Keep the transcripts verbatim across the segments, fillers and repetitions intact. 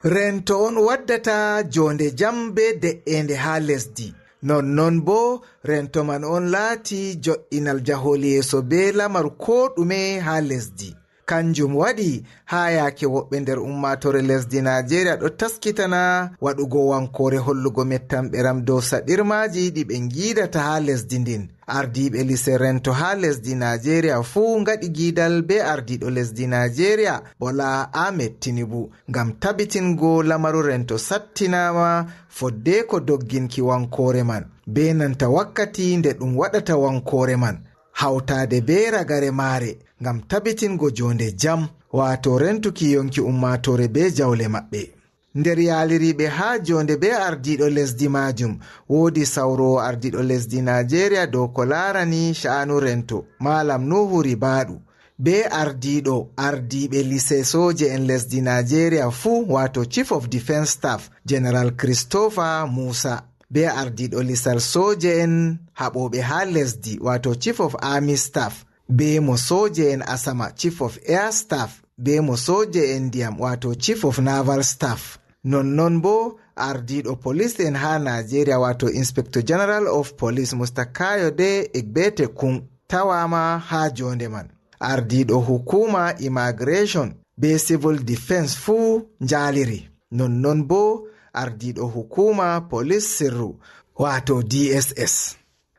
Rento on waddata joonde jam bee de'eende haa lesdi. Non non boo, rento man on laati jo'inal jahol yeeso bee lamar koo ɗume haa lesdi. Kanjum waɗi haa yaake woɓɓe nder ummaatoore lesdi Naajeeriya ɗo taskitana waɗugo wankoore hollugo mettamɓeram dow saɗirmaaji ɗi ɓe ngiidata haa lesdi ndin. Ardiiɓe lise rento haa lesdi Naajeeriya fuu ngaɗi giidal bee ardiiɗo lesdi Naajeeriya, Bola Ahmed Tinubu, ngam tabitingo lamaru rento sattinaama foddeeko dogginki wankoore man, bee nanta wakkati nde ɗum waɗata wankoore man, hawtaade bee ragare maare, ngam tabitingo joonde jam, waato rentuki yonki ummaatoore bee jawle maɓɓe. Nder yaaliriiɓe haa joonde bee ardiiɗo lesdi maajum, woodi sawroowo ardiiɗo lesdi Naajeeriya dow ko laarani sha'anu rento, Malam Nuhu Ribadu, bee ardiiɗo ardiiɓe lise sooje'en lesdi Naajeeriya fuu, waato Chief of Defence Staff, General Christopher Musa, bee ardiiɗo lisal sooje'en haɓooɓe haa lesdi, waato Chief of Army Staff, bee mo sooje'en asama, Chief of Air Staff, bee mo sooje'en ndiyam, waato Chief of Naval Staff. Non non boo, ardiiɗo polis'en haa Naajeeriya, waato Inspector General of Police, Musta Kayode Egbetekun, tawaama haa joonde man. Ardiiɗo hukuuma immigration bee civil defence fuu njaaliri. Non non boo, ardiiɗo hukuuma polis sirru, waato D S S.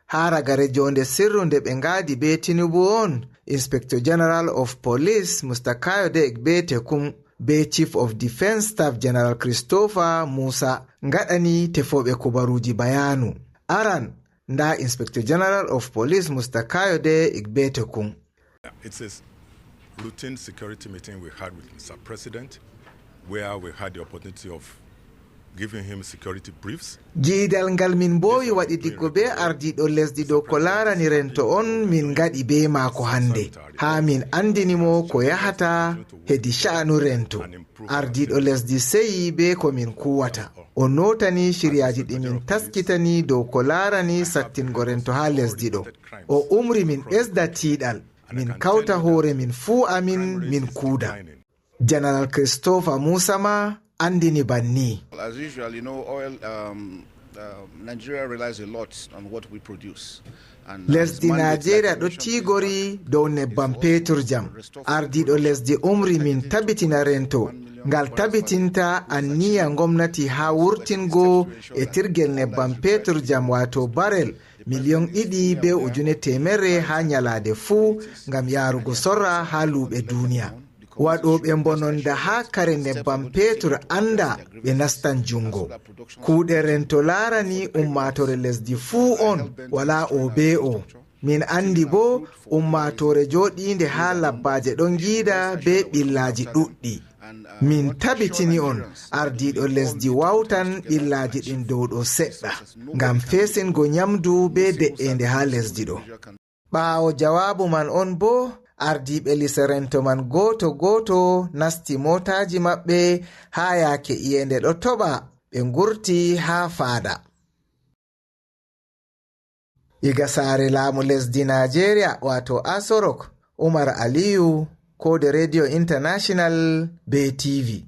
Haa ragare joonde sirru nde ɓe ngaadi bee Tinubu on, Inspector General of Police Musta Kayode Egbetekun bee Chief of Defence Staff General Christopher Musa ngaɗani tefooɓe kubaruuji bayaanu. Aran, ndaa Inspector General of Police Musta Kayode Egbetekun. It's a routine security meeting we had with Mister President, where we had the opportunity of giving him security briefs. Giidal ngal min mboowi waɗidigo bee ardiiɗo lesdi dow ko laarani rento on, min ngaɗi bee maako hannde, haa min anndini mo ko yahata hedi sha'anu rento. Ardiiɗo lesdi seyi bee ko min kuwata. O nootani shiryaaji ɗi min taskitani dow ko laarani sattingo rento haa lesdi ɗo. O umri min ɓesda tiiɗal, min kawta hoore min fuu amin, min kuuda. General Christopher Musa ma anndini banni. As usual, you know, oil, um, uh, Nigeria relies a lot on what we produce. And, uh, lesdi Naajeeriya ɗo tiigori dow nebbam peetur jam. Ardiiɗo lesdi umri min tabitina rento ngal tabitinta anniya ngomnati haa wurtingo e tirgel nebbam peetur jam, waato barel miliyon ɗiɗi bee ujune teemerre haa nyalaade fuu, ngam yaarugo sorra haa luuɓe duniya. Waɗooɓe mbononda haa kare nebbam peetur annda ɓe nastan junngo. Kuuɗe rento laarani ummaatoore lesdi fuu on, walaa o bee o. Min anndi boo ummaatoore jooɗiinde haa labbaaje ɗon ngiida bee ɓillaaji ɗuɗɗi. Min tabitini on, ardiiɗo lesdi waawtan ɓillaaji ɗin dow ɗo seɗɗa, ngam feesingo nyamdu bee de'eende haa lesdi ɗo. Ɓaawo jawaabu man on boo, ardiiɓe lise rento man gooto gooto nasti mootaaji maɓɓe haa yaake iyeende ɗo toɓa, ɓe ngurti haa faada. Iga saare laamu lesdi Naajeeriya, waato Aso Rock, Umar Aliyu, koode Radio International bee T V.